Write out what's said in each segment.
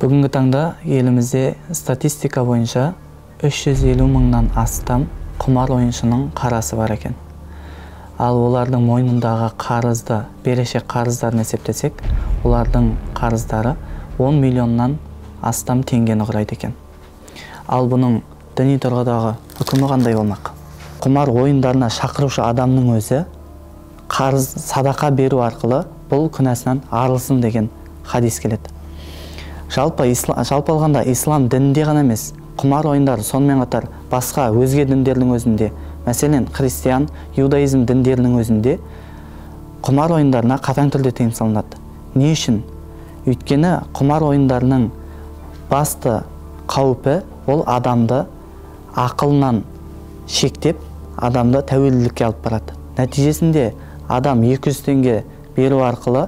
Бүгінгі таңда елімізде статистика бойынша 350 мыңнан астам құмар ойыншының қарасы бар екен. Ал олардың мойнындағы қарызды, берешек қарыздарын есептесек, олардың қарыздары 10 миллионнан астам теңгені құрайды екен. Ал бұның діни тұрғыдағы үкімі қандай болмақ? Құмар ойындарына шақырушы адамның өзі қарыз садақа беру арқылы бұл күнәсінен арылсын деген хадис келеді. Жалпы алғанда ислам дінінде ғана емес, құмар ойындары сонымен қатар басқа өзге діндердің өзінде, мәселен христиан, иудаизм діндерінің өзінде құмар ойындарына қатаң түрде тыйым салынады. Не үшін? Өйткені құмар ойындарының басты қаупі ол адамды ақылынан шектеп, адамды тәуелділікке алып барады. Нәтижесінде адам 200 теңге беру арқылы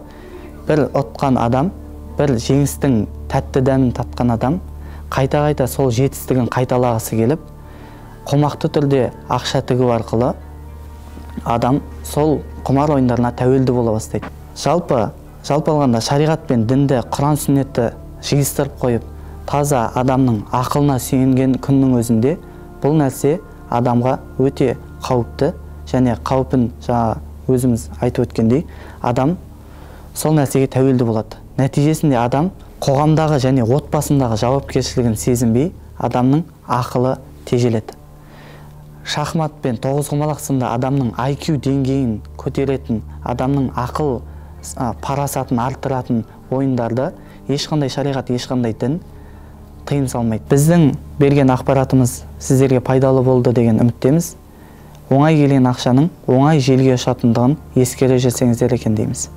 бір ұтқан адам, бір жеңістің тәтті дәмін татқан адам қайта-қайта сол жетістігін қайталағысы келіп, қомақты түрде ақша тігу арқылы адам сол құмар ойындарына тәуелді бола бастайды. Жалпы алғанда шариғат пен дінді, Құран сүннетті жиыстырып қойып, таза адамның ақылына сүйенген күннің өзінде бұл нәрсе адамға өте қауіпті және қаупін жаңа өзіміз айтып өткендей, адам сол нәрсеге тәуелді болады. Нәтижесінде адам қоғамдағы және отбасындағы жауапкершілігін сезінбей, адамның ақылы тежеледі. Шахмат пен тоғызқұмалақ сынды адамның IQ деңгейін көтеретін, адамның ақыл парасатын арттыратын ойындарды ешқандай шариғат, ешқандай дін тыйым салмайды. Біздің берген ақпаратымыз сіздерге пайдалы болды деген үміттеміз. Оңай келген ақшаның оңай желге ұшатындығын ескере жүрсеңіздер екен дейміз.